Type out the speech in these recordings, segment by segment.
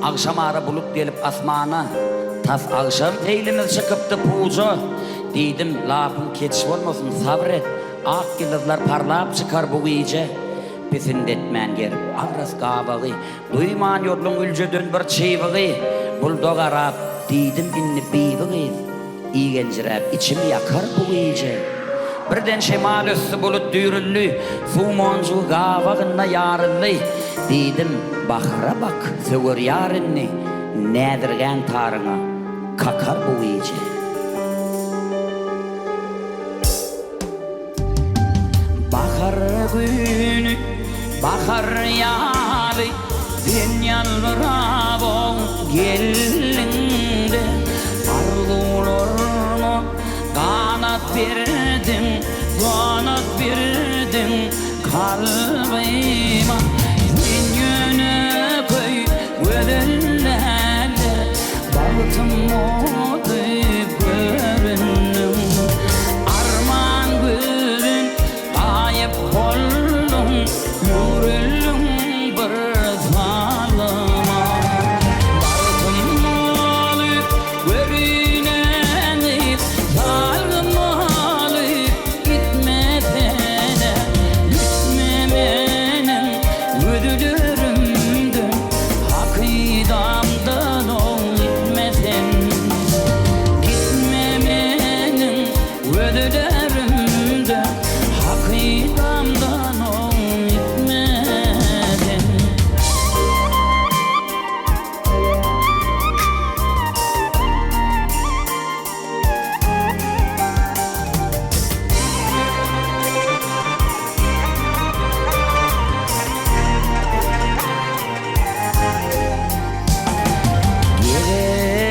Agşamara bulut gelip asmana, Tas agşam seýlimiz çykypdy puja. Diýdim, Lapyň keç bolmasyn, sabyr et, Ak ýyldyzlar parlap çykar bu gije. Pisint etmän gerip agras gabagy, Duýman ýolluň üljeden bir çybygy. Bulda garap, diýdim indi bibi gyz, Igenjiräp içimi ýakar bu gije. Birden şemal ösdi bulut düýrüldi, Suw monjugy gabagynda ýaryldy. Diýdim, Bahara bak, söwer ýar indi, Näzirgän taryňa kakar bu gije. Bahar güni, bahar ýaly Sen ýalbyrap oň geldiňde Arzuwlaryma ganat berdiň, Ganat berdiň kalbyma. Sen ýönekeý gözel däl-de, Bagtym ody göründiň. Arman gözün gaýyp bolduň, Öwrüldiň bir zalyma. Bagtym bolup görüneni, Zalym bolup gitmesene. Gitme meniň gözlerimden, Hakydamdan oň gitme sen. Gitme meniň gözlerimden, Hakydamdan oň gitme sen.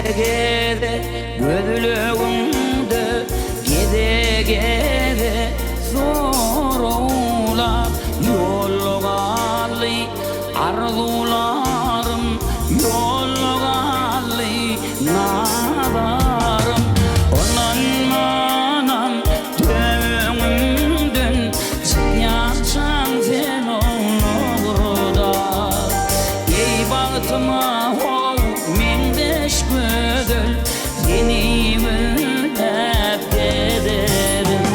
Geze-geze gözlegimde Geze-geze soraglar Ýolda galdy arzuwlarym Ýolda galdy nazarym Ondan-mundan Töňümden çykýançaň sen ugurda Eý bagtyma how meňzeş gözel Seni gözläp gezerin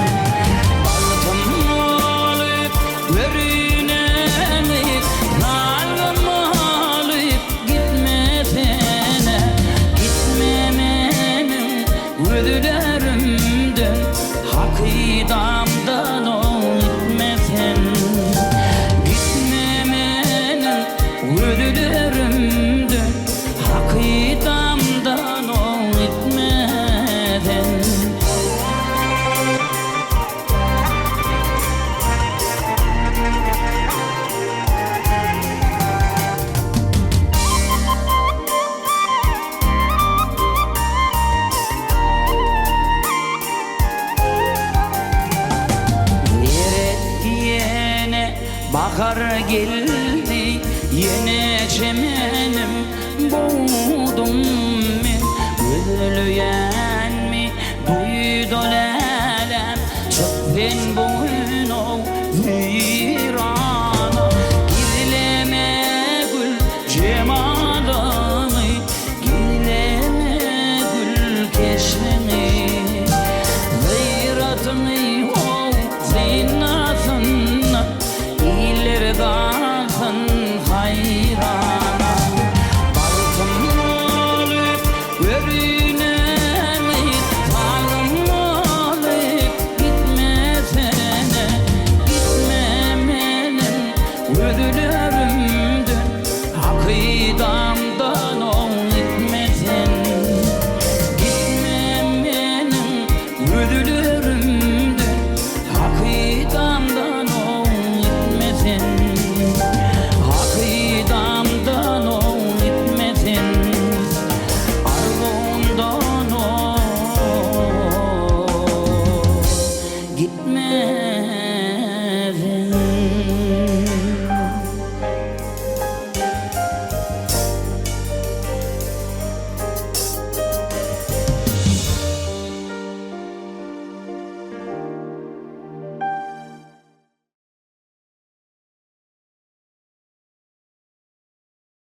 Bagtym bolup görüneni Zalym bolup gitmesene Gitme meniň Gözlerimden, hakydamdan gitme sen. Gitme meniň gözlerimden, hakydamdan gitme sen. Seret ýene bahar geldi, Ýene çemenim bogdum men. Gözleýänmi duýdy läläm, Çyk sen bu gün-ow zeýrenip.